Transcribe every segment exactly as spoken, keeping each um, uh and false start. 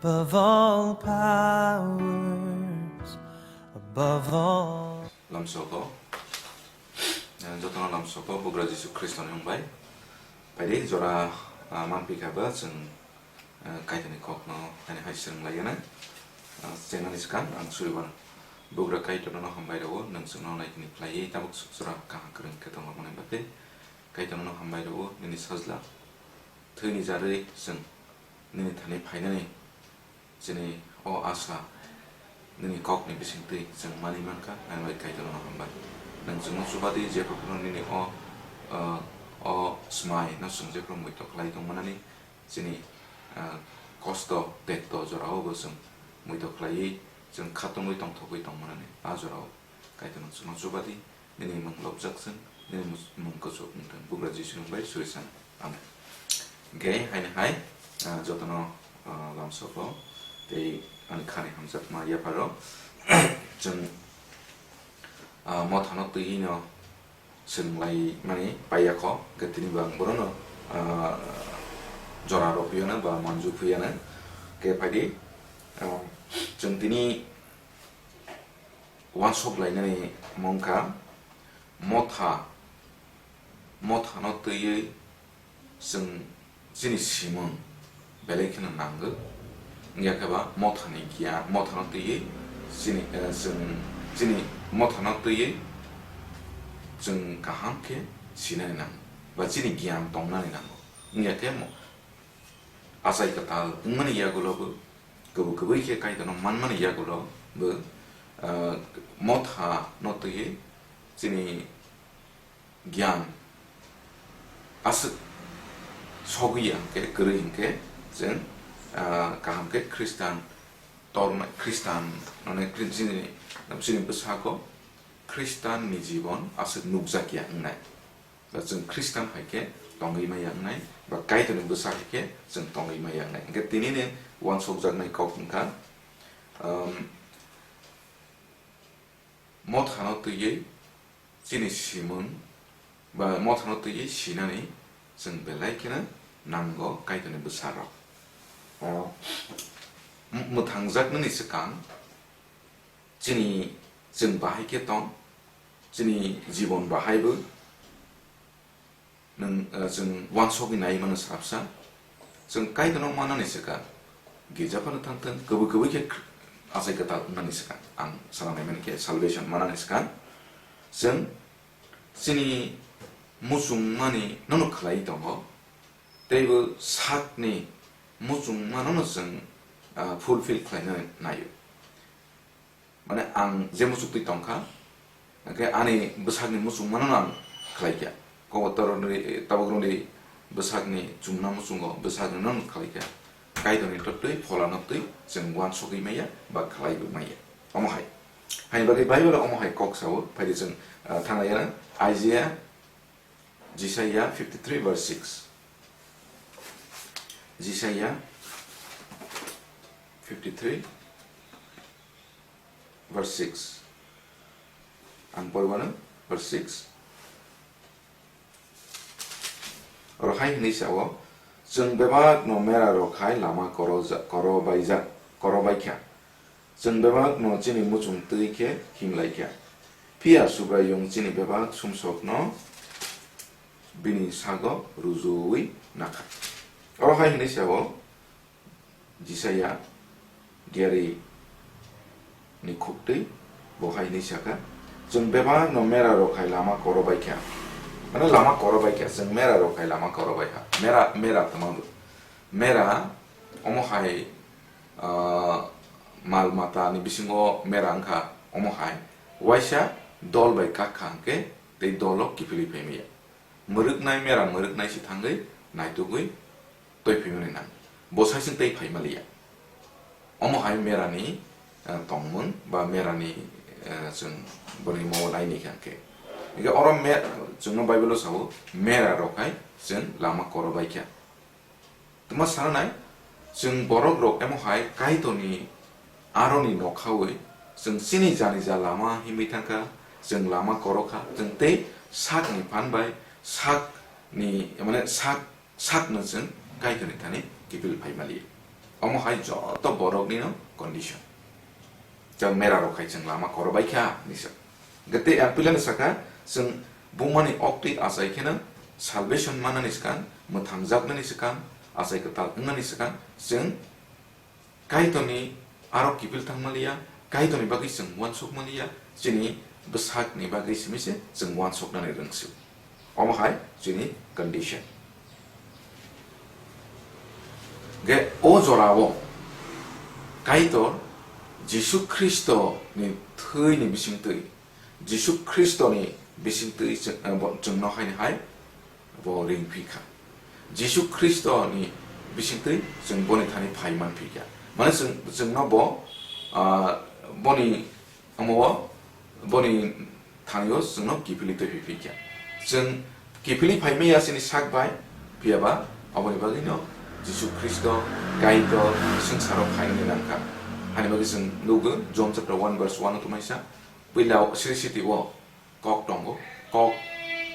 Above all powers, above all. Lamsoko, eh, jotono lamsoko, Bugra Jisu Khristoni wngbai. Paidi jora, ah, manpikha ba chwng, eh, Kaitorni kokno ani hai swrwng laiyana. Ah, chenani swkang ang suriban. Bugra Kaitorno hambai rwo, nwng chwngno naikini khlaiwi tabuk sukjora kaham kwrwng khe tongmani bagwi. Kaitorno hambai rwo, nini sajla. Thwini jarwi chwng nini thani phainani chini o asa nini kokni bisingtwi chwng manwi mankha, ang bai Kaitorno hambai. Nwng chwngno chubadi, jephru phano nini o, o, o swmaino chwng jephru muitok khlai tongmanani, chini, ah, kosto, tekto jorao bo chwng muitok khlaiwi chwng khatungwi tongthokwi tongmanani, a jorao Kaitorno chwngno chubadi, nini mung lobjak chwng, nini mus-, mung kuchuk wng thung. Bugra Jisu ni bai suri san. Amen. Hwnkhe haino hai, ah, jotono, ah, lamsoko tei ani khani hamjakma yapharo chwng, ah, mothano twi hino swrwng lai mani paiya kho. Hwnkhe tini bo ang bono, ah, jora rw phiyano ba manju phiyano. Hwnkhe phaidi, ah, chwng tini uansuk lainani mung kha motha, mothano twiwi chwng chini simung belai kheno nango, wngya khe ba mothani giyan, mothano twiwi chini, eh, chwng chini mothano twiwi chwng kaham khe sinani nango ba chini giyan tongnani nango, wngya khe mo-, achai kwtal wngmani yagulo bo, kwbwi kwbwi khe Kaitorno manmani yagulo bo, ah, mothano twiwi chini giyan aswk sogwi ya hwnkhe, kwrwi hwnkhe chwng, ah, kaham khe Khristan torma-, Khristan, mane, Khri-, chini, chini bwsako Khristanni jibon aswk nukjakya wngnai. Ba chwng Khristan hai khe tongwi maya wngnai, ba Kaitorni bwsa hai khe chwng tongwi maya wngnai. Hwnkhe tinini uansukjaknai kok wngkha, um, mothano twiwi chini simung ba mothano twiwi sinani chwng belai kheno nango Kaitorni bwsarok. O, m-, mwthangjaknani swkang chini, chwng bahai khe tong, chini jibon bahai bo nwng, eh, chwng uansugwi nai mano swrapsa. Chwng Kaitorno manani swkang, girja phano thang thung, kwbwi kwbwi khe achai kwtal wngnani swkang, ang sana nai mani khe salvation manani swkang, chwng chini muchungmani nono khlai tongo, tei bo sakni muchungmano no chwng, ah, fulfill khlaina naio. Mane ang je muchuk twi tongkha, hwnkhe ani bwsakni muchungmano no ang khlaikha. Kobo torokni, tabukrokni bwsakni chumna muchungo bwsakni no khlaikha. Kaitorni to twi, pholano twi chwng uansugwi maya ba khlaiwi maya. Omo hai. Haini bagwi Bible-o omo hai kok sao, phaidi chwng, ah, thanglaiyana Isaiah, Jisaiah fifty-three verse six. Jisaiah fifty-three verse six. Ang poribano verse six. Oro hai hwnwi sao, "Chwng bebakno merarok hai lama koro ja-, koro baijak, koro baikha. Chwng bebakno chini muchung twi khe himlaikha. Phiya Subraiyung chini bebak sumsokno bini sago rujuwi nakha." Oro hai hwnwi sao, Jisaiah diari ni khuktwi bo hai hwnwi sakha, "Chwng bebakno merarok hai lama koro baikha." Mane lama koro baikha, chwng merarok hai lama koro baikha. Mera, mera tongma bo. Mera omo hai, ah, mal mata ni bisingo mera wngkha omo hai. Waisa dol bai kak kha hwnkhe tei dolo kiphilwi phaimaya. Mwrwknai mera mwrwknai se thangwi naitugwi twi phaimani nang. Bo sai chwng tei phaima liya. Omo hai merani, eh, tongmung ba merani, eh, chwng boni mo naini kha khe. Hingke oro me-, chwngno Bible-o sao, mera rok hai chwng lama koro bai kha. Tuma sananai, chwng borok rok emo hai Kaitorni aroni nokhawi chwng chini jani ja lama himwi thangkha, chwng lama korokha, chwng tei sakni phan bai sakni, mane sak, sakno chwng Kaitorni thani kiphil phai maliya. Omo hai joto boroknino condition. Chwng mera rok hai chwng lama koro bai kha hinwi sa. Hwnkhe tei ang puilano sakha, chwng bumani oktwi achai kheno salvation manani swkang, mwthangjaknani swkang, achai kwtal wngnani swkang, chwng Kaitorni aro kiphil thangmaliya, Kaitorni bagwi chwng uansukmaliya, chini bwsakni bagwi simi se chwng uansuknani rwngsuk. Omo hai chini condition. Ge o jorao Kaitor Jisu Khristoni thwini bisingtwi, Jisu Khristoni bisingtwi chwng, eh, bo, chwngno haini hai bo ring phi kha. Jisu Khristoni bisingtwi chwng boni thani phai man phi kha. Mane chwng, chwngno bo, ah, boni omo o boni thani o chwngno kiphilwi twi phi kha. Chwng kiphilwi phai maya chini sak bai, phiya ba aboni bagwino Jisu Khristo Kaitor swngcharo phainani nang kha. Hani bagwi chwng nugo John chapter one verse one o tongmani sa, puila o sri siti o Kok tongo, Kok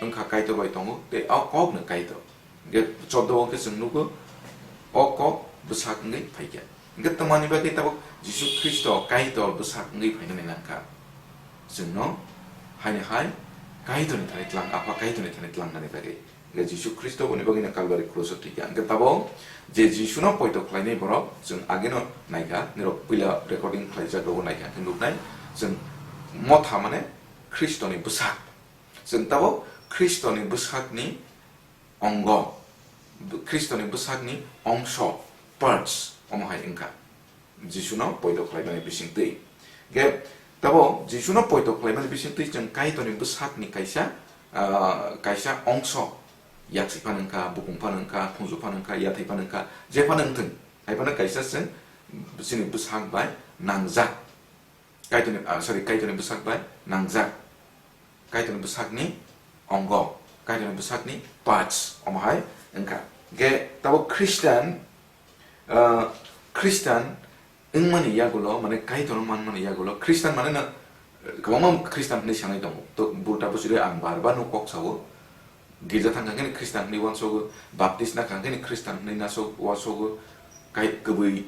wngkha Kaitor bai tongo, tei o Kokno Kaitor. Hingke chordo o khe chwng nugo, o Kok bwsak wngwi phaikha. Hingke twmani bagwi tabuk Jisu Khristo Kaitor bwsak wngwi phainani nangkha. Chwngno haini hai Kaitorni thani tlang, Apha Kaitorni thani tlangnani bagwi. Hingke Jisu Khristo boni bagwino Kalvari krus o thwikha. Hingke tabuk je Jisuno poito khlainai borok chwng ageno naikha, nirok puila recording khlaijak rogo naikha, hingke nuknai chwng motha mane Khristoni bwsak. Chwng tabuk Khristoni bwsakni ongo, Khristoni bwsakni ongso, parts, omo hai wngkha Jisuno poito khlaimani bisingtwi. Hingke tabuk Jisuno poito khlaimani bisingtwi chwng Kaitorni bwsakni kaisa, ah, kaisa ongso, yaksi phano wngkha, bukung phano wngkha, thungju phano wngkha, yathai phano wngkha, je phano wngthwng, hai phano kaisa chwng chini bwsak bai nangjak. Kaitorni, ah, sorry, Kaitorni bwsak bai nangjak. Kaitorni bwsakni ongo, Kaitorni bwsakni parts, omo hai wngkha. Hingke tabuk Christian, ah, Christian wngmani yagulo, mane Kaitorno manmani yagulo, Christian mane no, kwbangma Christian hinwi sanai tongo. To bulta bwswrwi ang bar bar no kok sao, girja thang kha khe Christian hinwi uansogo, baptisma kha khe Christian hinwi nasok uansogo, kai kwbwi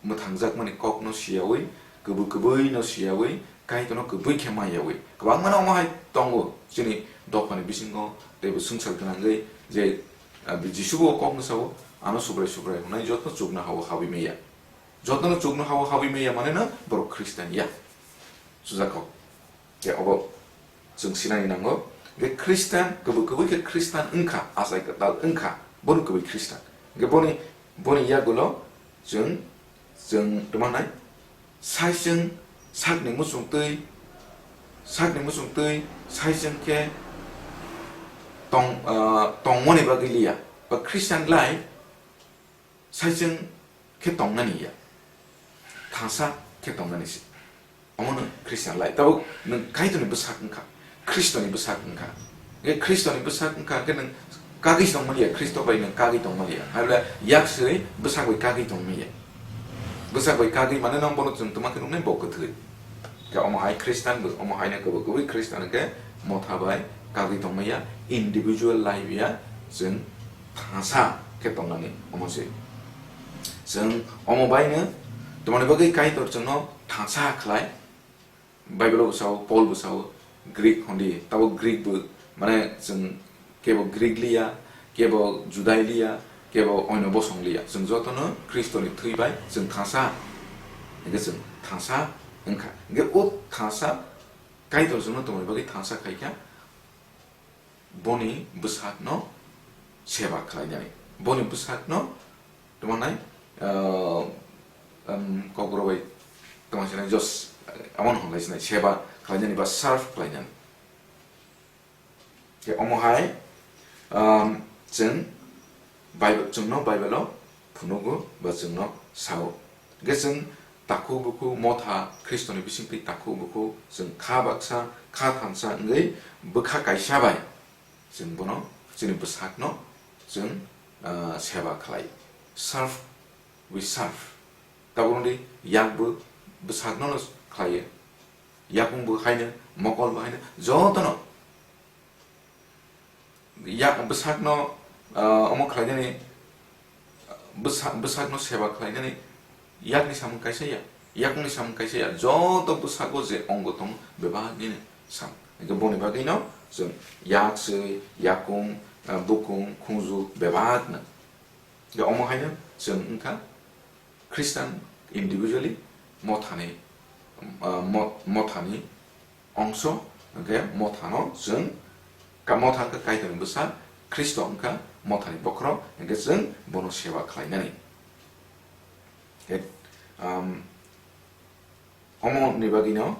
mwthangjakmani kokno siyawi, kwbwi kwbwino siyawi, Kaitorno kwbwi khe maiyawi. Kwbangmano omo hai tongo chini dophani bisingo, teibo swngchar gwnangwi je, ah, Jisubo o kokno sao, ano Subrai Subrai hwnwi joto chuknoha-o habwi maya. Jotono chuknoha-o habwi maya maneno borok Christian ya. Sujak kok. Je obo chwng sinani nango, je Christian, kwbwi kwbwi khe Christian wngkha, achai kwtal wngkha, bono kwbwi Christian. Je boni, boni yagulo chwng, chwng tongmanai, sai chwng sakni muchungtwi, sakni muchungtwi, sai chwng khe tong, ah, tongmani bagwi liya, ba Christian life, Saichwng khe tongnani ya, thangsa khe tongnani se. Omono Christian life. Tabuk nwng Kaitorni bwsak wngkha, Khristoni bwsak wngkha. Hwnkhe Khristoni bwsak wngkha hwnkhe nwng kagwi tongmani ya, Khristo bai nwng kagwi tongmani ya. Haible yak swi bwsak bai kagwi tongmani ya. Bwsak bai kagwi mane nwng bono chwng twma khe nuknai bo kwthwi. Khe omo hai Christian bo, omo haino kwbwi kwbwi Christian khe motha bai kagwi tongmaya, individual life ya chwng thangsa khe tongnani omo se. Chwng omo baino tongmani bagwi Kaitor chwngno thangsa khlai. Bible bo sao, Paul bo sao, Greek hondi, tabo Greek bo, mane chwng kebo Greek liya, kebo Judai liya, kebo oino bosong liya. Chwng jotono Khristoni thwi bai chwng thangsa. Hingke chwng thangsa wngkha. Hingke o thangsa Kaitor chwngno tongmani bagwi thangsa khaikha, boni bwsakno seba khlainani. Boni bwsakno tongmanai, ah, um, kokborok bai tongma sinai just, eh, amon hwnlai sinai seba khlainani ba serve khlainani. Khe omo hai, um, chwng Bible, chwngno Bible-o phunugo ba chwngno sao. Hwnkhe chwng takhuk bukhuk motha Khristoni bisingtwi takhuk bukhuk chwng kha baksa, kha thansa wngwi bwkha kaisa bai chwng bono chini bwsakno chwng, ah, seba khlai. Serve, we serve. Tabukni yakbo bwsakno no khlaio. Yakungbo haino, mokolbo haino, jotono. Ya, bwsakno, ah, omo khlainani, bwsa-, bwsakno seba khlainani Yakni samung kaisa ya, yakungni samung kaisa ya, joto bwsago je ongo tongo bebak nini sam. Hingke boni bagwino chwng yak swi, yakung, ah, bukung, khungju bebak no. Hingke omo haino chwng wngkha Christian individually mothani, ah, mo-, mothani ongso, hingke mothano chwng ka-, motha wngkha Kaitorni bwsa, Khristo wngkha mothani bokhorok, hingke chwng bono seba khlainani. Hingke, um, omo ni bagwino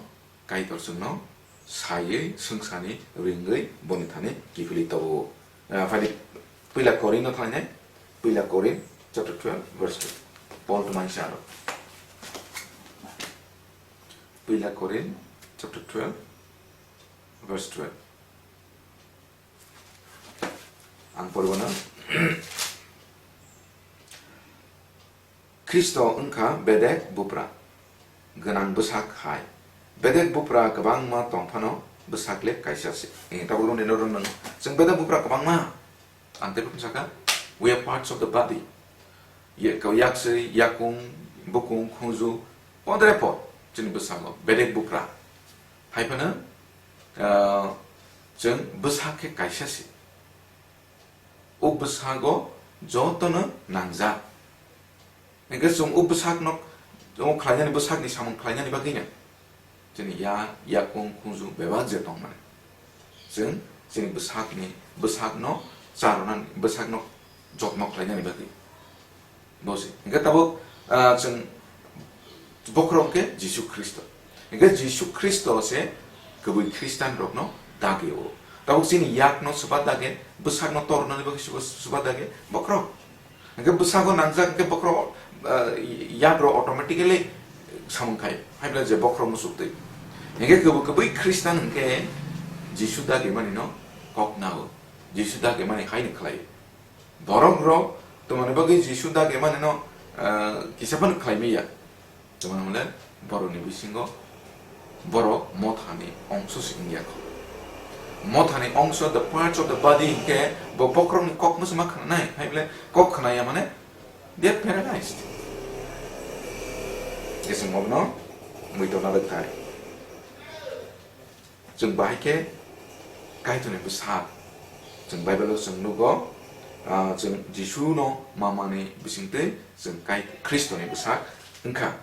Kaitor chwngno saiwi, swngchani, ringwi boni thani kiphilwi tobo. Ah, phadi Puila Korinno thangnai, Puila Korin chapter twelve verse two. Paul twmani sa aro. Puila Korin chapter twelve verse twelve. Ang poribana. Khristo wngkha bedek bupra gwnang bwsak hai. Bedek bupra kwbangma tong phano bwsak le kaisa se. Eh, tabuk rwngni norok nwng chwng bedek bupra kwbangma. Ang tei phano saka, we are parts of the body. Ye-, ko yaksri, yakung, bukung, khungju, podre pod chini bwsago bedek bupra. Hai phano, ah, chwng bwsak khe kaisa se. O bwsago jotono nangjak. Hingke chwng o bwsakno, o khlainani, bwsakni samung khlainani bagwino chini ya, yakung, khungju bebak je tongmani. Chwng chini bwsakni, bwsakno charwnani, bwsakno jotno khlainani bagwi. Bo se. Hingke tabuk, ah, chwng bokhorok khe Jisu Khristo. Hingke Jisu Khristo se kwbwi Khristian rokno dagi o. Tabuk chini yakno swba dage, bwsakno tornani bagwi swba, swba dage, bokhorok. Hingke bwsago nangjak hingke bokhorok, ah, yak rok automatically samung khai. Hai bwle je bokhorok muchuk twi. Hingke kwbwi, kwbwi Khristian hingke Jisu dagi manino kok nao. Jisu dagi mani haino khlai. Borok rok twmani bagwi Jisu dagi manino, ah, kisa phano khlai maya. Twmani hwnle borokni bisingo borok mothani ongso se wngya kho. Mothani ongso, the parts of the body hinkhe bo bokhorokni kok mwsama khwnanai, hai bwle kok khwnaya mane they are paralyzed. Jeswng mokno mui tongna rwkthai. Chwng bahai khe Kaitorni bwsak. Chwng Bible-o chwng nugo, ah, chwng Jisu-no mamani bisingtwi chwng Kai-, Khristoni bwsak wngkha.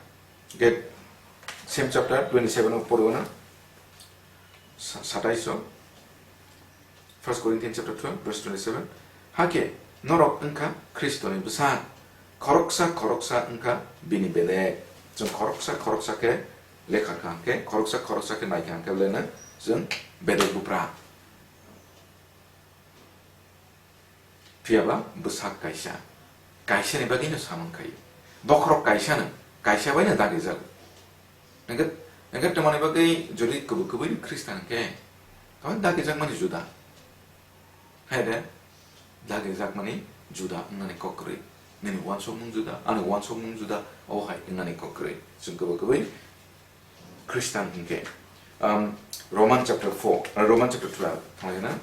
Hwnkhe same chapter twenty-seven-o poriwo na, sa-, satais-o. First Corinthians chapter twelve, verse twenty-seven. Hakhe norok wngkha Khristoni bwsak, khoroksa khoroksa wngkha bini bedek. Chwng khoroksa khoroksa khe lekha kha hwnkhe, khoroksa khoroksa khe naikha hwnkhe, belai no chwng bedek bupra. Phiyaba bwsak kaisa, kaisani bagwino samung khaio. Bokhorok kaisano, kaisa baino dagijago. Hwnkhe, hwnkhe twmani bagwi jodi kwbwi kwbwi Khristan khe, tamo dagijakmani juda. Hai de, dagijakmani juda wngnani kok kwrwi. Nini uansukmung juda, ani uansukmung juda, obo hai wngnani kok kwrwi. Chwng kwbwi kwbwi Khristan hinkhe. Um, Roman chapter four, uh, Roman chapter twelve, thanglaina?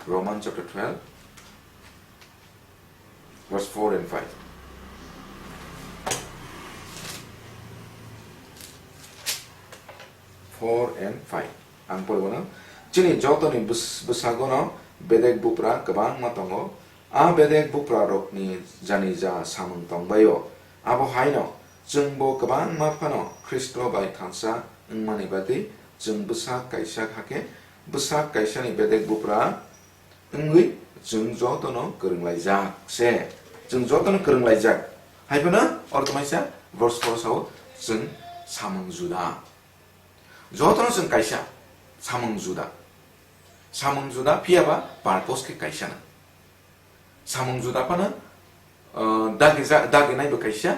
Roman chapter twelve, verse four and five. Four and five. Ang poribo no. Chini jotoni bws-, bwsago no bedek bupra kwbangma tongo. A bedek bupra rokni jani ja samung tongbaio. Abo haino chwngbo kwbangma phano Khristo bai thansa wngmani bagwi chwng bwsak kaisa hakhe bwsak kaisani bedek bupra wngwi chwng jotono kwrwnglaijak se. Chwng jotono kwrwnglaijak. Hai phano oro tongmani sa verse four sao chwng samung juda. Jotono chwng kaisa samung juda. Samung juda phiyaba purpose khe kaisa na. Samung juda phano, uh, dagi ja-, dagi naibo kaisa,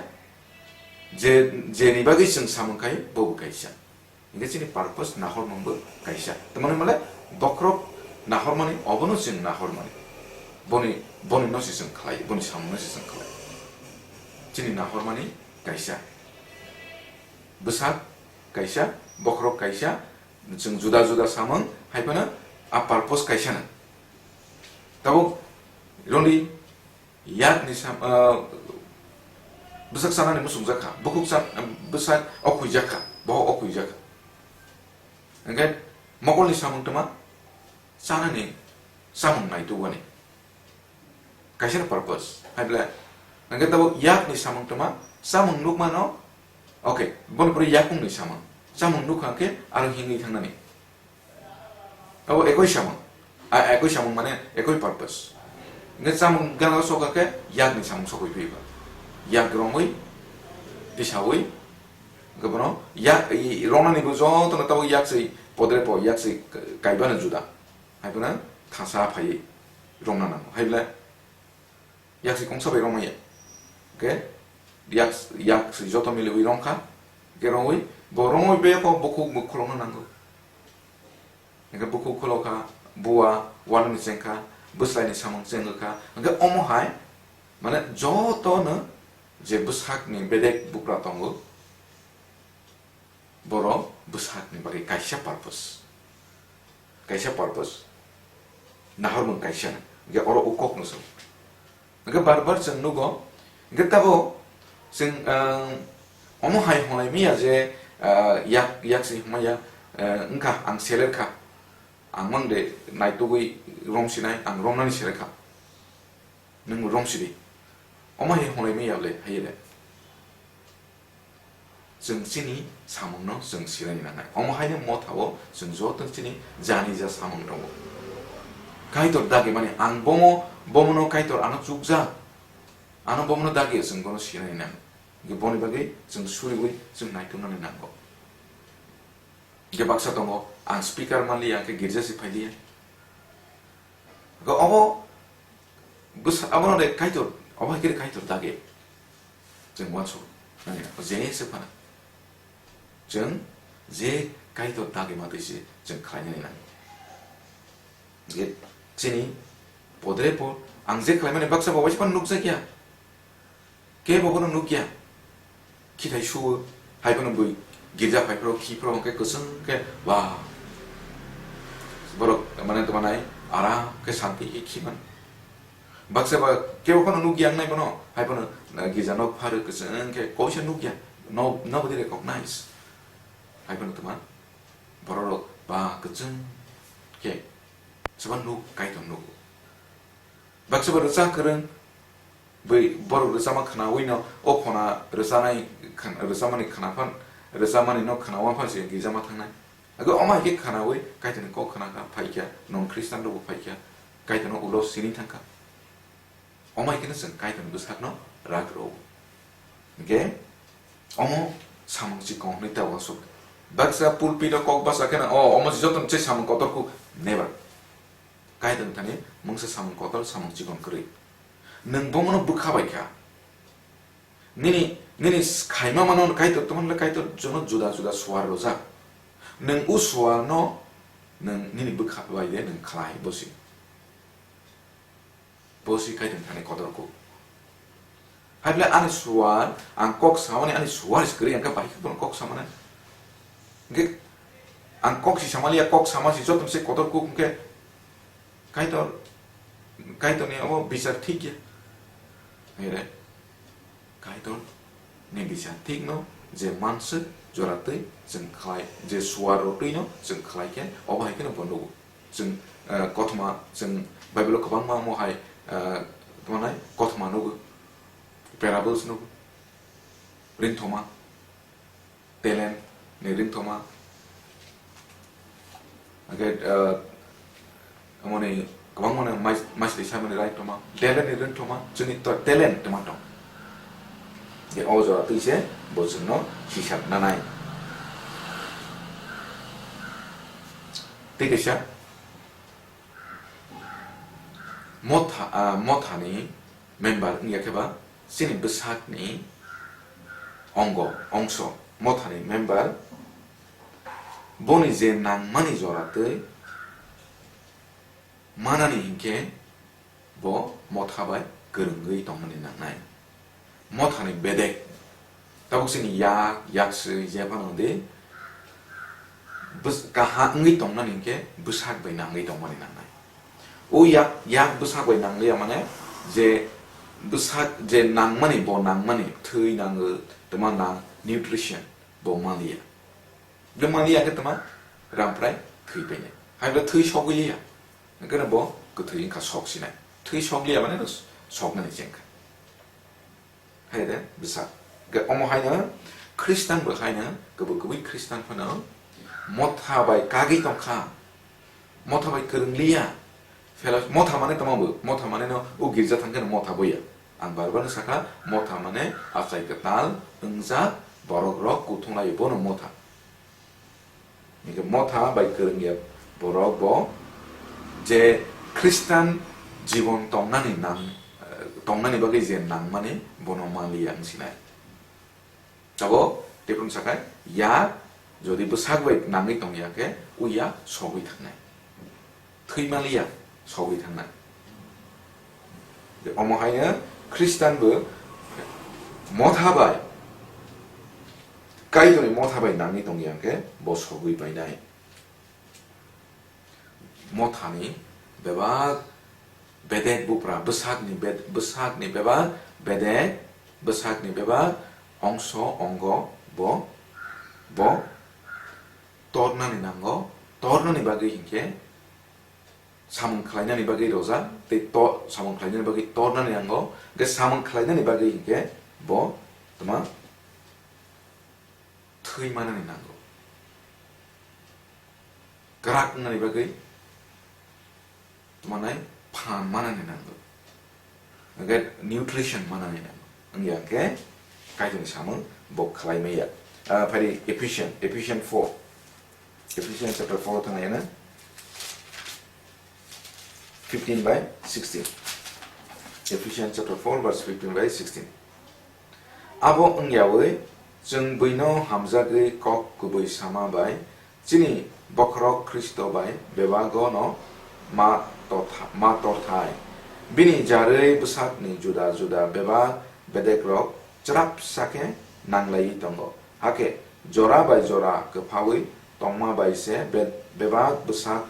je, jeni bagwi chwng samung khai bobo kaisa. Hingke chini purpose nahormungbo kaisa. Tamani hwnle bokhorok nahormani, obono chwng nahormani. Boni, boni no se chwng khlai, boni samung no se chwng khlai. Chini nahormani kaisa. Bwsak kaisa, bokhorok kaisa, chwng juda juda samung, hai phano a purpose kaisa no. Tabuk roni yakni sam-, ah, Bwsak chanani muchungjak kha, bukhuk cha-, bwsak okhuijak kha, bohok okhuijak kha. Hwnkhe mokolni samung twma chanani chamung naitugani. Kaisa purpose, hai ble. Hwnkhe tabuk yakni samung twma, chamung nukmano, okay, boni pore yakungni samung. Chamung nukha khe aro hingwi thangnani. Abo ekoi samung. A, ekoi samung mane ekoi purpose. Hwnkhe chamung gana sokha khe yakni samung sokoi phi ba. Yak rongwi, tisawi, hwnkhe bono yak, i, rongnani bo jotono tabuk yakswi podre po, yakswi kaibano juda. Hai phano thasa phaiwi rongna nango. Hai ble yaksi kongsa bai rongmaya. Hwnkhe yak, yaksi joto miliwi rongkha. Hwnkhe rongwi bo rongwi be kok bukhuk bo khulokna nango. Hwnkhe bukhuk khulokha, bua, wanani chengkha, bwslaini samung chengkha. Hwnkhe omo hai, mane jotono je bwsakni bedek bukra tongo, borok bwsakni bagwi kaisa purpose, kaisa purpose, nahormung kaisa, hwnkhe oro o kokno song. Hwnkhe bar bar chwng nugo, hwnkhe tabuk chwng, ah, omo hai hwnlai manya je, ah, yak, yak se hwnmaya, ah, wngkha ang seler kha, ang mang de naitugwi romsinai, ang romnani seler kha, nwng romsidi, omo hai hwnlai manya le, hai le. Chwng chini samungno chwng sinani nangnai. Omo haino mothao chwng joto chini jani ja samung tongo. Kaitor dagi mani ang bomo, bomono Kaitor ano chukjak. Ano bomono dagi chwng bono sinani nango. Hwnkhe boni bagwi chwng suriwi chwng naituknani nango. Hwnkhe baksa tongo, ang speaker manliya, hwnkhe girja se phailiya. Hwnkhe obo bwsa-, abono de Kaitor, obo hai khe de Kaitor dagi. Chwng uansuk nani nango, je se phano. Chwng je Kaitor dagi ma twi se chwng khlainani nango. Je chini podre po, ang je khlaimani baksa bo waisa phano nukjakya. Kebo bono nukya. Khithai suo, hai phano bui girja phai phro, khi phro hwnkhe kwchwng khe, ba. Borok mane tongmanai, aram khe santi khe khi man. Baksa ba kebo phano nukya wngnai bono, hai phano, ah, girja nok pharo kwchwng khe koisa nukya, no, nobody recognize. Hai phano tongma, borok rok ba kwchwng khe, sobo nuk, Kaitor nugo. Baksa ba rwchap kwrwng, bui borok rwchapma khnaui no, o phona rwchanai khn-, rwchapmani khna phan, rwchapmani no khnaui phan se girja ma thangnai. Hwnkhe omo hai khe khnaui Kaitorni kok khna kha, phai kha, nwng Khristian rokbo phai kha, Kaitorno ulo sini thang kha. Omo hai kheno chwng Kaitorni bwsakno rak rw-o. Hwnkhe omo samung chikon hwnwi ta uansuk. Baksa pulpit o kok basa kheno, o, omo se jotono se samung kotor khu, never. Kaitor thani mungsa samung kotor, samung chikon kwrwi. Nwng bomono bwkha bai kha. Nini, nini khaima mano Kaitor, tongmani Kaitor jono juda juda suar rojak. Nwng o suarno nwng nini bwkha bai de nwng khlai bosi. Bosi Kaitor thani kotor kuk. Hai bwle ani suar, ang kok samani ani suar se kwrwi, ang khe bai khe bono kok samani. Hwnkhe ang kok si samaliya, kok sama si joto se kotor kuk hwnkhe Kaitor, Kaitorni abo bichar thik ya. Hai re. Kaitor ni bichar thik no je manswk jora twi chwng khlai, je suar rw twi no chwng khlai khe, obo hai kheno bo nugo. Chwng, eh, kothoma, chwng Bible o kwbangma omo hai, eh, tamo nai kothoma nugo, parables nugo, ringthoma, talent ni ringthoma, hwnkhe, eh, amoni kwbangma no mai-, maisli samani ringthoma, talent ni ringthoma, chwngni to talent twma tong. Je o jora twi se bo chwngno hisab nanai. Tei kaisa, Motha, ah, mothani member wngya khe ba chini bwsakni ongo, ongso, mothani member boni je nangmani jora twi manani hinkhe bo motha bai kwrwngwi tongmani nangnai. Mothani bedek. Tabuk chini yak, yakswi, jephano de bws-, kaha wngwi tongnani hinkhe bwsak bai nangwi tongmani nangnai. O yak, yak bwsak bai nangliya mane je bwsak je nangmani, bo nangmani, thwi nango, tama nang, nutrition, bo manliya. Bo manliya khe tama, ramprai thwi painai. Hai bo thwi sogwi liya. Hwnkhe bo kwthwi wngkha, sok sinai. Thwi sok liya mane no soknani chengkha. Hai de, bwsak. Hwnkhe omo haino Khristan bo haino, kwbwi kwbwi Khristan phano motha bai kagwi tongkha. Motha bai kwrwng liya. Fellowship, motha mane tamo bo? Motha mane no o girja thangkhe no motha boya. Ang bar bar no sakha, motha mane achai kwtal wngjak borok rok kuthung laio, bono motha. Hingke motha bai kwrwngya borok bo je Khristan jibon tongnani nang, eh, tongnani bagwi je nangmani bono manliya wng sinai. Tabok tei phano sakai, yak jodi bwsak bai nangwi tongya khe, o yak sogwi thangnai. Thwi manliya, sogwi thangnai. Omo haino Khristan bo motha bai, Kaitorni motha bai nangwi tongya khe, bo sogwi painai. Mothani bebak bedek bupra, bwsakni bed-, bwsakni bebak bedek, bwsakni bebak ongso, ongo bo, bo tornani nango, tornani bagwi hinkhe samung khlainani bagwi roja, tei to-, samung khlainani bagwi tornani nango, hwnkhe samung khlainani bagwi hinkhe bo tma thwi manani nango. Kwrak wngnani bagwi tma nai phan manani nango. Hwnkhe nutrition manani nango. Wngya hwnkhe Kaitorni samung bo khlai maya. Ah, phai di Ephesians, Ephesians four. Ephesians chapter four thang yana. Fifteen by sixteen. Ephesians chapter four verse fifteen by sixteen. Abo wngyawi chwng buino hamjagwi kok kubui sama bai chini bokhorok Khristo bai bebago no ma tortha-, ma torthai. Bini jarwi bwsakni juda juda bebak bedekrok chwrapsa khe nanglaiwi tongo. Hakhe jora bai jora kwphaui tongma bai se be-, bebak bwsak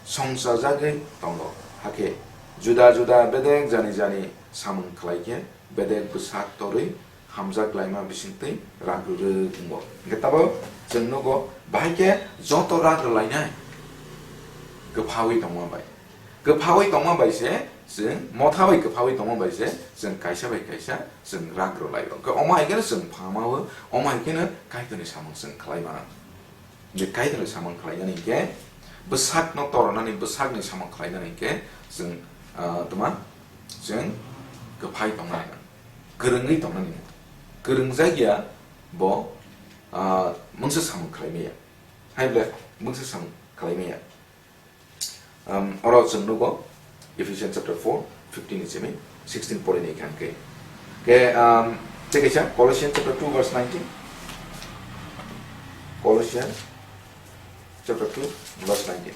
songchajagwi tongo. Hakhe juda juda bedek jani jani samung khlai khe bedek bwsak torwi hamjak laima bisingtwi rak rwrwk wngo. Hwnkhe tabok chwng nugo, bahai khe joto rak rwlainai kwphaui tongma bai. Kwphaui tongma bai se chwng, motha bai kwphaui tongma bai se chwng kaisa bai kaisa chwng rak rwlaio. Hwnkhe omo hai kheno chwng phamao, omo hai kheno Kaitorni samung chwng khlai mano. Je Kaitorni samung khlainani hinkhe, bwsakno tornani, bwsakni samung khlainani hinkhe chwng, ah, tma, chwng kwphai tongnani nang, kwrwngwi tongnani nang. Kwrwngjak ya bo, ah, mungsa samung khlai maya. Hai ble mungsa samung khlai maya. Um, oro chwng nugo Ephesians chapter four, fifteen ni simi sixteen pori ni khan khe. Ke, um, tei kaisa Colossians chapter two verse nineteen. Colossians chapter two verse nineteen.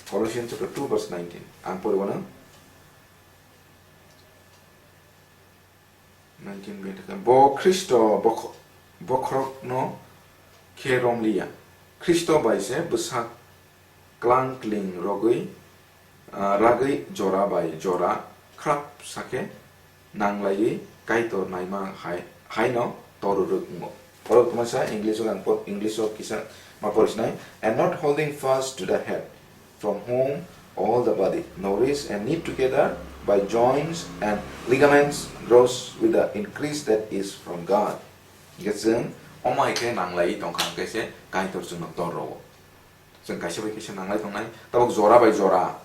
Colossians chapter two verse nineteen. Ang pori wano. Nineteen, bo Khristo bokh-, bokhorokno khe romliya. Khristo bai se bwsak klang kling rogwi, ah, ragwi jora bai jora khrap sakhe nanglaiwi Kaitor naima hai, haino torurwk wngo. Borok tongmasa English o ang por-, English o kisa ma porisinai. "And not holding fast to the head, from whom all the body, nourished and knit together by joints and ligaments, grows with the increase that is from God." Hingke chwng omo hai khe nanglai tongkha, hingke se Kaitor chwngno tor rwo. Chwng kaisa bai kaisa nanglai tongnai, tabok jora bai jora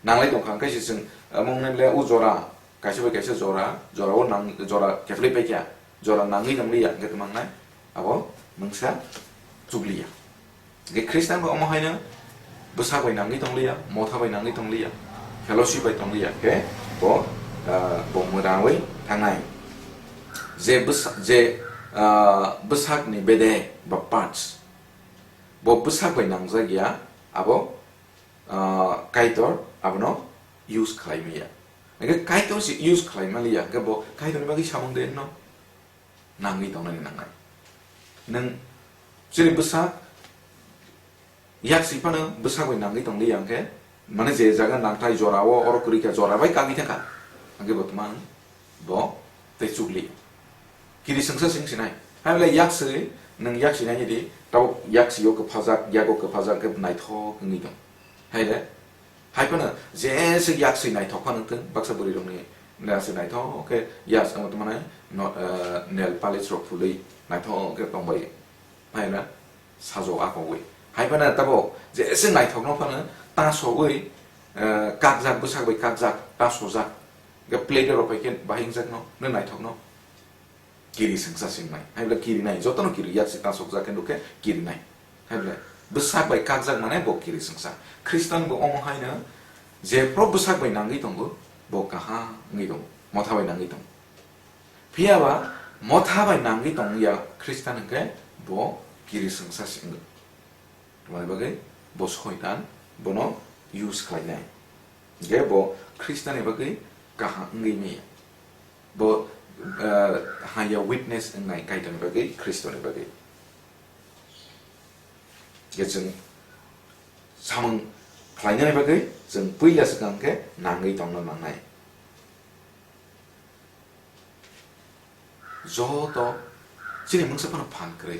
nanglai tongkha, hingke se chwng, eh, omo wngnai le o jora, kaisa bai kaisa jora, jora o nang, jora kephlai paikha, jora nangwi tongliya, hingke tong nangnai, abo mungsa chukliya. Hingke Khristian bo omo haino bwsak bai nangwi tongliya, motha bai nangwi tongliya, fellowship bai tongliya, hingke bo, ah, bo mwrangwi thangnai. Je bwsa-, je, ah, bwsakni bede ba parts, bo bwsak bai nangjak ya, abo, ah, Kaitor abono use khlai maya. Hingke Kaitor se use khlai maliya, hingke bo Kaitorni bagwi samung de no nangwi tongnani nangnai. Nwng chini bwsak Yak si phano bwsak bai nangwi tongli ya hwnkhe, mane je jaga nangthai jora o oro kwrwi kha, jora bai kagwi thangkha, hwnkhe bo tma bo tei chukli. Kiri swngsa swng sinai. Hai le yak si, nwng yak si nai di, tabuk yak si o kwphajak, yago kwphajak khe naithok wngwi tong. Hai le, hai phano je se yak si naithok phano wng thung, baksa bwrwi rokni yak si naithok khe yak si tongmani no, eh, nail polish rok phulwi naithok khe tongbai. Hai na, sajok akogwi. Hai phano tabuk je se naithokno phano tasogwi, eh, kakjak, bwsak bai kakjak, tasojak. Ga plate rok bai khe bahai wngjak no, no naithok no. Kiri swngsa swngmai. Hai bwle kiri nai, jotono kiri yak si tasokjak khe nukhe kiri nai. Hai bwle bwsak bai kakjak mane bo kiri swngsa. Khristan bo omo haino je pro bwsak bai nangwi tongo, bo kaham wngwi tongo, motha bai nangwi tongo. Phiya ba motha bai nangwi tong ya Khristan hwnkhe bo kiri swngsa se wngwi. Tamoni bagwi bo soitan bono use khlainai. Hwnkhe bo Khristan ni bagwi kaham wngwi maya. Bo, eh, haya witness wngnai Kaitor ni bagwi, Khristo ni bagwi. Hwnkhe chwng samung khlainani bagwi chwng puila swkang khe nangwi tongna nangnai. Joto chini mungsa phano phan kwrwi.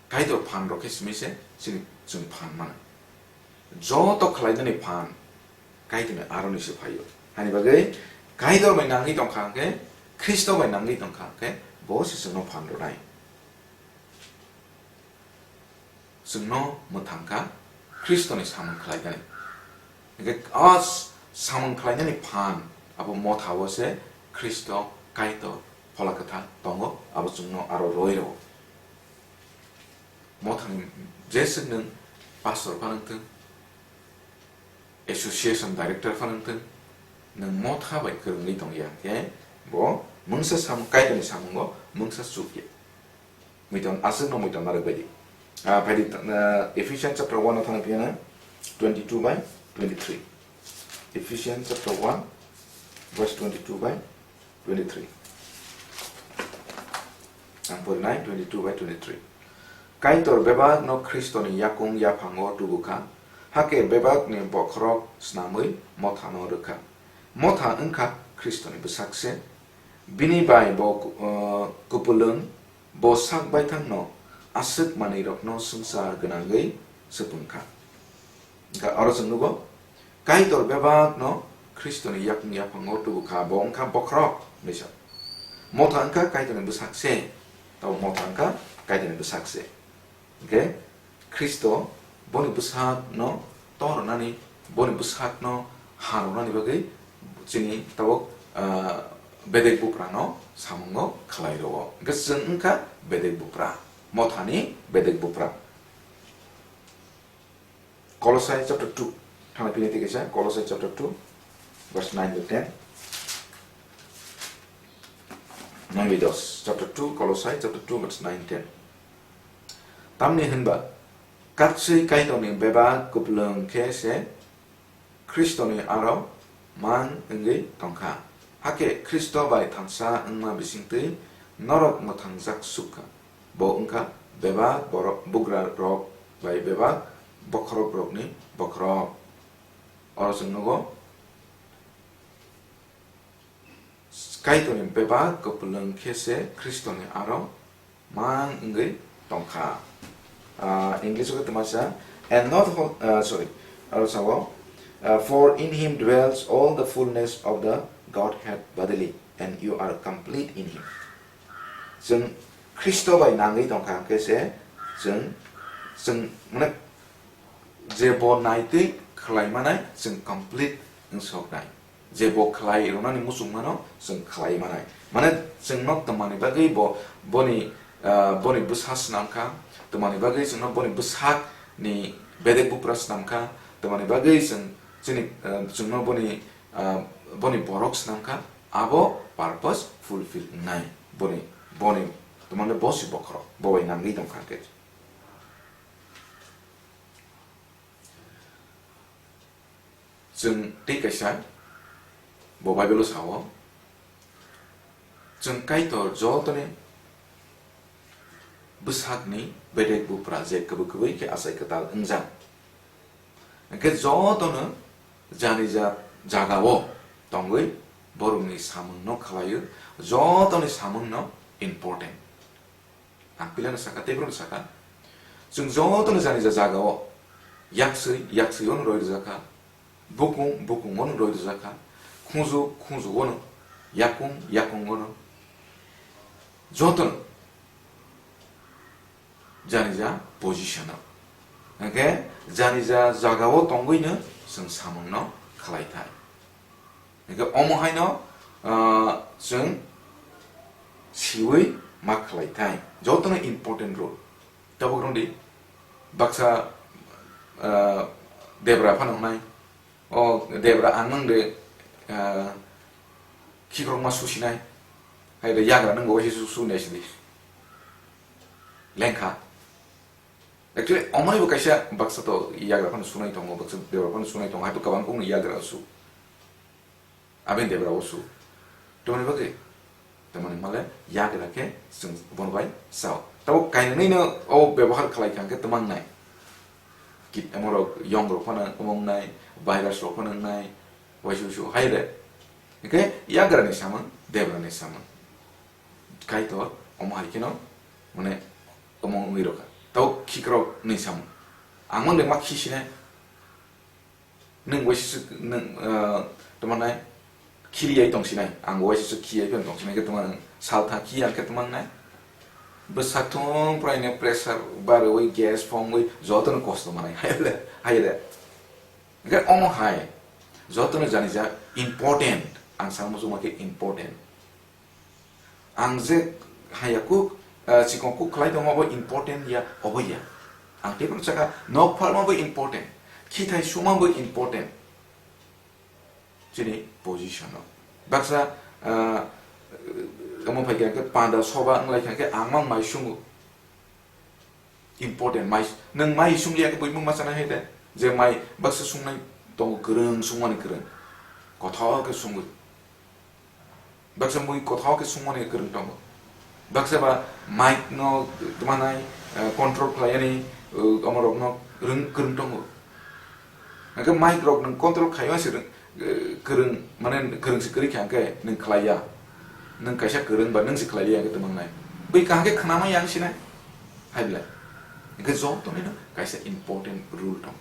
Kaitor phan rok khe simi se chini chwng phan mano. Joto khlainani phan Kaitorni aroni se phaio. Hani bagwi Kaitor bai nangwi tongkha hwnkhe, Khristo bai nangwi tongkha hwnkhe, bo se chwngno phan rwnai. Chwngno mwthangkha Khristoni samung khlainani. Hwnkhe o s-, samung khlainani phan abo mothao se Khristo Kaitor Phola Kwthar tongo, abo chwngno aro roi rwo. Mothani jeswk nwng pastor phano wngthwng, association director phano wngthwng, nwng motha bai kwrwngwi tongya khe bo mungsa samung, Kaitorni samungo mungsa chukya. Muiton aswkno muiton narwk baidi. Ah, phaidi, ah, Ephesians chapter one o thangwi phiyano twenty-two by twenty-three. Ephesians chapter one, verse twenty-two by twenty-three. Ang porinai twenty-two by twenty-three. Kaitor bebakno Khristoni yakung yaphango tubukha, hakhe bebakni bokhorok snamwi mothano rwkha. Motha wngkha Khristoni bwsak se. Bini bai bo ku-, uh, kupulwng, bo sak baithangno aswk manwirokno swngchar gwnangwi swpwngkha. Hwnkhe oro chwng nugo, Kaitor bebakno Khristoni yakung yaphango tubukha, bo wngkha bokhorok hinwi sa. Motha wngkha Kaitorni bwsak se, tamo motha wngkha Kaitorni bwsak se. Hwnkhe Khristo boni bwsakno tornani, boni bwsakno harwnani bagwi chini tabuk, ah, bedek buprano samungo khlai rwo. Hwnkhe chwng wngkha bedek bupra, mothani bedek bupra. Kolosai chapter two, thana phini tei kaisa Kolosai chapter two, verse nine to ten. Nine to dos, chapter two, Kolosai chapter two, verse nine, ten. Tamni hwnba, katswi Kaitorni bebak kupulwng khe se Khristoni aro mang wngwi tongkha. Hakhe Khristo bai thansa wngma bisingtwi norok mwthangjak sukha. Bo wngkha bebak borok, bugra rok bai bebak bokhorok rokni bokhorok. Oro chwng nugo, Kaitorni bebak kupulwng khe se Khristoni aro mang wngwi tongkha. Ah, English o khe twma sa, "And not ho-, ah, sorry, aro sao, ah, for in him dwells all the fullness of the Godhead bodily, and you are complete in him." Chwng Khristo bai nangwi tongkha hwnkhe se chwng, chwng, mane, je bo naitwi khlai manai chwng complete wng sok nai. Je bo khlai rwnani muchung mano chwng khlai manai. Mane chwngno twmani bagwi bo boni, ah, boni bwsa swnam kha, twmani bagwi chwngno boni bwsakni bedek bupra swnam kha, twmani bagwi chwng chini, ah, chwngno boni, ah, boni borok swnam kha, abo purpose fulfill wngnai. Boni, boni, twmani bo si bokhorok, bo bai nangwi tongkha khe. Chwng tei kaisa, bo Bible-o sao, chwng Kaitor jotoni bwsakni bedek bupra je kwbwi kwbwi khe achai kwtal wngjak. Hwnkhe jotono jani ja jagao tongwi borokni samungno khlaio, jotoni samungno important. Ang pilano saka, teiphano saka, chwng jotono jani ja jagao yakswi, yakswi ono roi rwjakha, bukung, bukung ono roi rwjakha, khunju, khunju ono, yakung, yakung ono, jotono jani ja position o. Hwnkhe jani ja jagao tongwino chwng samungno khlai thai. Hwnkhe omo haino, ah, chwng siwi ma khlai thai. Jotono important role. Tabuk rwdi baksa, ah, debra phano wngnai. O debra ang nwng de, ah, khikrokma susinai. Hai de yagra nwng bo waisa su, su nai sidi. Lengkha. Actually, omoni bo kaisa baksa to yagra phano sunai tongo, baksa debra phano sunai tongo, hai to kwbang kongni yagra su. Abini debra o su. Tamoni bagwi, tamoni male yagra khe chwng bono bai sao. Tabo kainwi no o bebohar khlai kha khe twmang nai. Kit amorok yong rok phano wng nai, virus rok phano wng nai, waisa waisa hai de. Hwnkhe yagra ni samung, debra ni samung. Kaitor omo hai kheno, mane, omo wngwi rokha. Tabo khikrok ni samung. Ang mangde ma khisinai. Nwng waisa swk, nwng, ah, tamo nai, khiliyai tongsinai. Ang waisa swk khiyai phano tongsinai khe tamo nwng saltha khiya khe tamo nai. Bwsak thung praino pressure barwi, gas phongwi, jotono kosto manai. Hai le, hai le. Hwnkhe omo hai, jotono jani ja important, ang sa muchungma khe important. Ang je haya kuk, ah, chikon kuk khlai tongma bo important ya, obo ya. Ang teibo saka, nok phalma bo important, khithai suma bo important. Chini position o. Baksa, ah, omo phai khe panda soba wnglai kha khe ang mang mai sungo. Important, mai, nwng mai sumliya khe buimung ma chanai hai de? Je mai baksa sungnai tongo, kwrwng sungmani kwrwng. Kothok khe sungwi. Baksa mui kothok khe sungmani kwrwng tongo. Baksa ba mic no tmanai, eh, control khlaiyani, eh, omorokno rwng kwrwng tongo. Hwnkhe mic rok nwng control khlaiya se rwng, eh, kwrwng, mane kwrwng se kwrwi kha hwnkhe nwng khlaiya. Nwng kaisa kwrwng ba nwng se khlaiya hwnkhe tongmangnai. Bui kaham khe khnama yang sinai. Hai belai. Hwnkhe jotono kaisa important rule tong.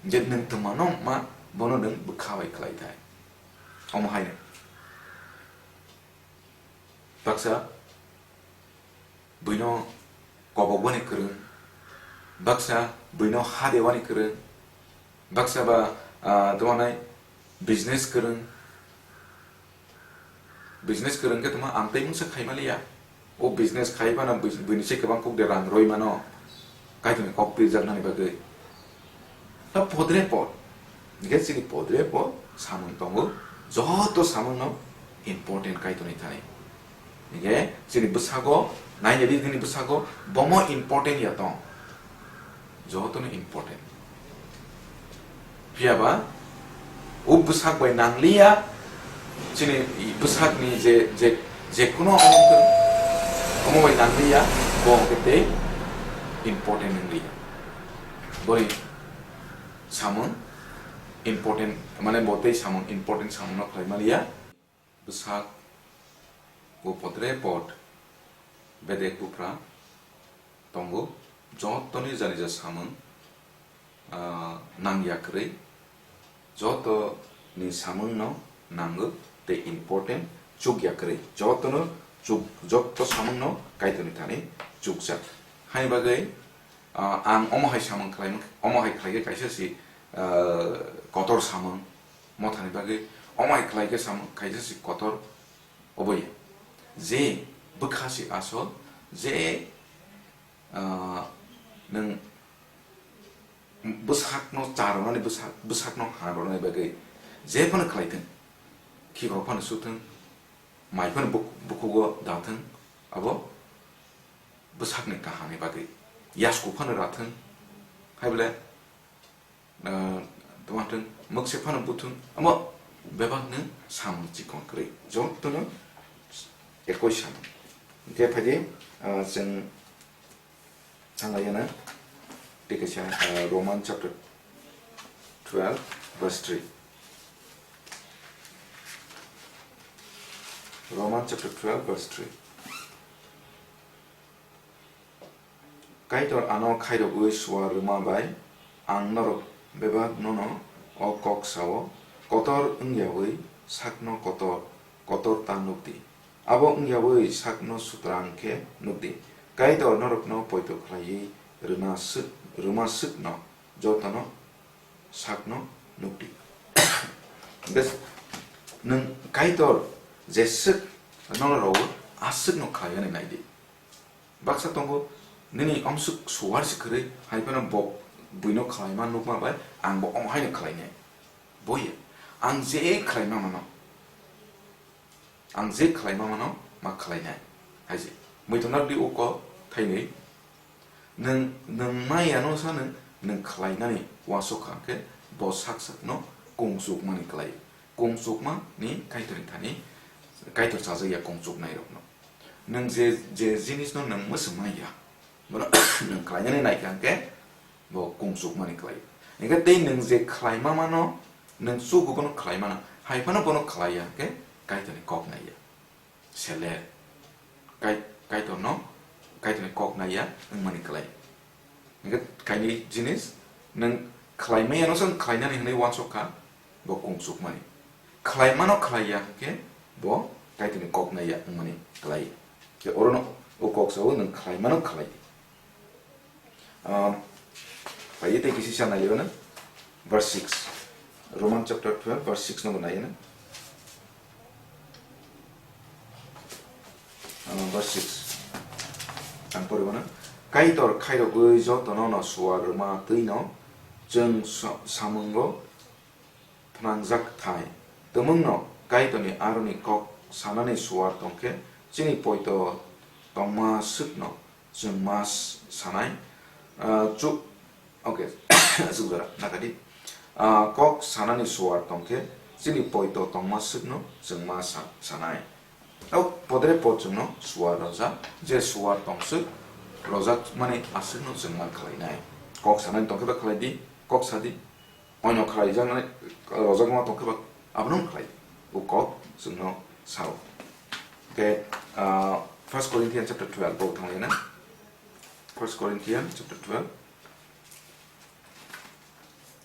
Je nwng tongmano ma bono nwng bwkha bai khlai thai. Omo haino. Baksa buino kobokboni kwrwng, baksa buino ha dewani kwrwng, baksa ba, ah, tamo nai business kwrwng, business kwrwng khe tamo ang tei mungsa khaima liya. O business khai phano bui-, buini se kwbang kuk de rang roi mano, Kaitorni kok pirjaknani bagwi. Ta podre pod. Hingke chini podre pod samung tongo, joto samungno important Kaitorni thani. Hingke chini bwsago, naina di nini bwsago, bomo important ya tong. Jotono important. Phiya ba, o bwsak bai nangliya, chini bwsakni je, je, je kuno omo khe, omo bai nangliya, bo hingke tei important wngliya. Boni samung important, mane bo tei samung important samungno khlai maliya. Bwsak o podre pod bedek bupra tongo, jotoni jani ja samung, ah, nangya kwrwi, jotoni samungno nango tei important chukya kwrwi, jotono chuk-, joto samungno Kaitorni thani chukjak. Haini bagwi, ah, ang omo hai samung khlaimang, omo hai khlaikhe kaisa si, ah, kotor samung, mothani bagwi omo hai khlaikhe samung kaisa si kotor obo ya. Je bwkha si asol, je, ah, nwng bwsakno cha rwnani, bwsak, bwsakno ha rwnani bagwi je phano khlaithwng, khikrok phano suthwng, mai phano buk-, bukhugo dathwng, abo bwsakni kahamni bagwi yasku phano rathwng, hai bole, ah, tongthwng, mwkse phano buthwng, amo bebakni samung chikon kwrwi, jotono ekoi samung. Hingke phaidi, ah, chwng Thanglaiyana, tei kaisa, uh, Roman chapter twelve, verse three. Roman chapter twelve, verse three. Kaitor ano khairogwi suar rwma bai ang norok bebak nono o kok sao, kotor wngyawi sakno kotor, kotor ta nukdi. Abo wngyawi sakno sutrang khe nukdi. Kaitor norokno poito khlaiwi rwna swk, rwma swkno jotono sakno nukdi. Bes, nwng Kaitor jeswk nono rwo, aswkno khlaiwi naidi. Baksa tongo, nini omswk suar se kwrwi, hai phano bo buino khlaima nukma bai ang bo omo haino khlainai. Boya, ang je khlaima mano. Ang je khlaima mano, ma khlainai. Hai se. Muitu nardi uko thainwi. Nwng, nwng maya no sa nwng, nwng khlainani uansuk kha khe bo sak sakno kung chukmani klai. Kung chukma ni Kaitor ni thani, Kaitor chajak ya kung chuknai rokno. Nwng je, je jinis no nwng mwswk maya, bono nwng khlainani nai kha khe bo kung chukmani klai. Hingkhe tei nwng je khlaima mano, nwng chugo bono khlai mano, hai phano bono khlai ya khe Kaitor ni kok nai ya. Seler. Kai-, Kaitor no, Kaitor ni kok nai ya wngmani klai. Hingkhe kainwi jinis, nwng khlai maya no se nwng khlainani hwnwi uansuk kha, bo kung chukmani. Khlai mano khlai ya hwnkhe, bo Kaitor ni kok nai ya wngmani klai. Khe oro no o kok sao nwng khlai mano khlai. Ah, pai tei kisi sa nai liya na. Verse six. Roman chapter twelve, verse six no nai na. Ah, verse six. Ang poribo na. Kaitor khairogwi jotono no suar rwma twi no chwng sa-, samungo phnangjak thai. Tumungno Kaitorni aroni kok sanani suar tongkhe chini poito tongma swkno chwng ma s-, sanai, ah, chu-, okay, aswk jora nakadi. Ah, kok sanani suar tongkhe chini poito tongma swkno chwng ma sa-, sanai. Tau podre pod chwngno suar rojak, je suar tongswk rojak mani aswkno chwng ma khlainai. Kok sanani tongkhe ba khlai di, kok sa di, oino khlaijaknai, rojakma tongkhe ba abono khlai. O kok chwngno sao. Khe, ah, First Corinthians chapter twelve bo thanglaina. First Corinthians chapter twelve,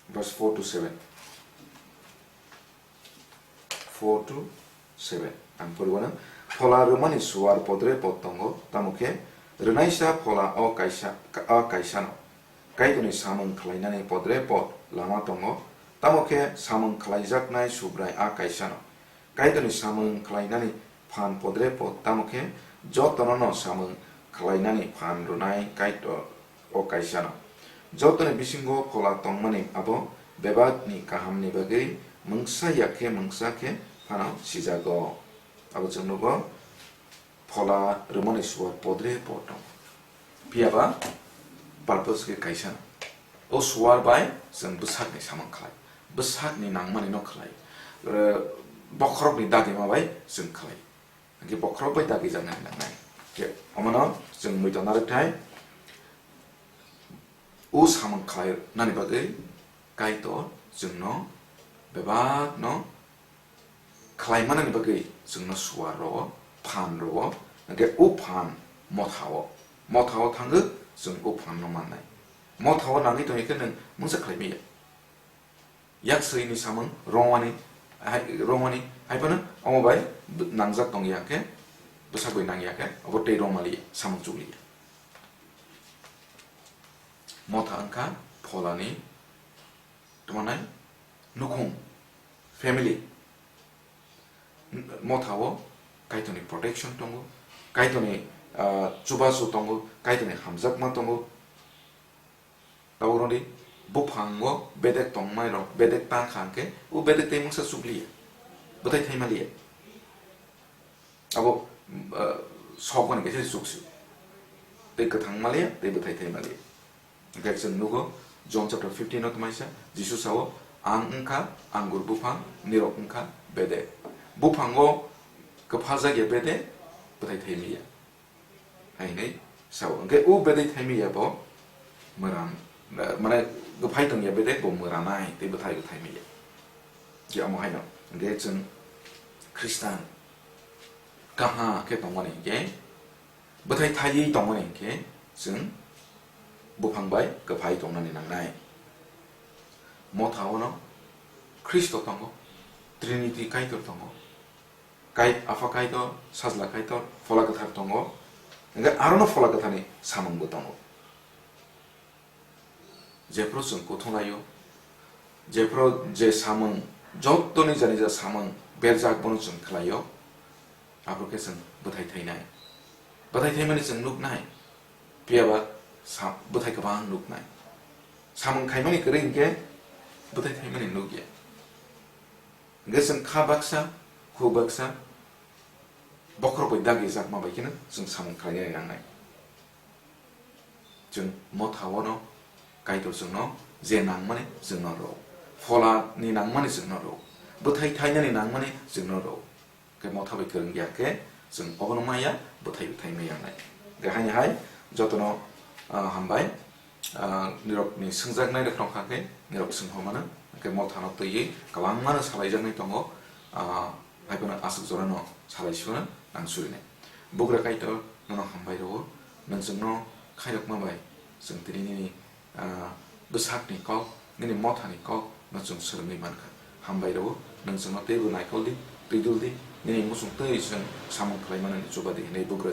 verse four to seven. Four to seven. Ang poribo na. Phola rwmani suar podre pod tongo, tamo khe rwnaisa phola o kaisa, o kaisano. Kaitorni samung khlainani podre pod lama tongo, tamo khe samung khlaijaknai Subrai a kaisano. Kaitorni samung khlainani phan podre pod, tamo khe jotono no samung khlainani phan rwnai Kaitor o kaisano. Jotoni bisingo phola tongmani abo bebakni kahamni bagwi mungsa ya khe mungsa khe phano sijago. Abo chwng nugo. Phola rwmani suar podre pod tongo. Phiya ba purpose khe kaisa. O suar bai chwng bwsakni samung khlai. Bwsakni nangmani no khlai. Eh, bokhorokni dagima bai chwng khlai. Hwnkhe bokhorok bai dagijaknani nangnai. Khe omono chwng muitu narwkthai. O samung khlai nani bagwi Kaitor chwngno bebak no khlai manani bagwi chwngno suar rwo, phan rwo, hwnkhe o phan motha o, motha o thangwi chwng o phan no mannai. Motha o nangwi tongwi khe nwng mungsa khlai manya. Yak swini samung rwngmani, hai, rwngmani, hai phano omo bai nangjak tongya khe, bwsak bai nangya khe, obo tei rwngmali samung chukliya. Motha wngkha pholani tongmani nukhung, family. Motha o Kaitorni protection tongo, Kaitorni, ah, chubachu tongo, Kaitorni hamjakma tongo. Tabuk rwdi, buphango bedek tongmani rok, bedek tang kha hwnkhe, o bedek tei mungsa chukliya, bwthai thaima liya. Abo, ah, sokmani kaisa chuksio. Tei kwthang maliya, tei bwthai thai maliya. Hwnkhe chwng nugo, John chapter fifteen o tmaisa, Jisu sao, "Ang wngkha angur buphang, nirok wngkha bedek. Buphango kwphajakya bedek, bwthai thai maliya." Hai hwnwi Sao, hwnkhe o bedai thaimaya bo mwran, mane, kwphai tongya bedai bo mwranai tei bwthai bo thaimaya. Je omo haino, hwnkhe chwng Khristan kaham khe tongmani hwnkhe, bwthai thaiwi tongmani hwnkhe chwng buphang bai kwphai tongnani nangnai. Motha ono Khristo tongo, Trinity Kaitor tongo, Kai-, Apha Kaitor, Sajla Kaitor, Phola Kwthar tongo, hwnkhe arono Phola Kwtharni samungbo tongo. Jephru chwng kuthung laio, jephru je samung, jottoni jani ja samung berjak bono chwng khlaio, aphuru khe chwng bwthai thainai. Bwthai thaimani chwng nuknai, phiyaba sa-, bwthai kwbang nuknai. Samung khaimani kwrwi hinkhe bwthai thaimani nukya. Hwnkhe chwng kha baksa, khu baksa, bokhorok bai dagi jakma bai kheno chwng samung khlainani nangnai. Chwng motha ono Kaitor chwngno je nangmani chwngno rw, pholani nangmani chwngno rw, bwthai thainani nangmani chwngno rw. Khe motha bai kwrwng ya khe chwng obono maya, bwthai bwthai maya wngnai. Khe haini hai jotono, ah, hambai, ah, nirokni swngjaknai rok wngkha khe nirok swngho mano, khe mothano twiwi kwbangmano salaijaknai tongo, ah, haiphano aswk jorano salai sukno nang surinai. Bugra Kaitor nono hambai rwo, nwng chwngno khairokma bai chwng tini nini, ah, bwsakni kok, nini mothani kok no chwng swrwngwi mankha. Hambai rwo, nwng chwngno teibo naikol di, twidul di, nini muchung twi chwng samung khlai manani chuba di hwnwi bugra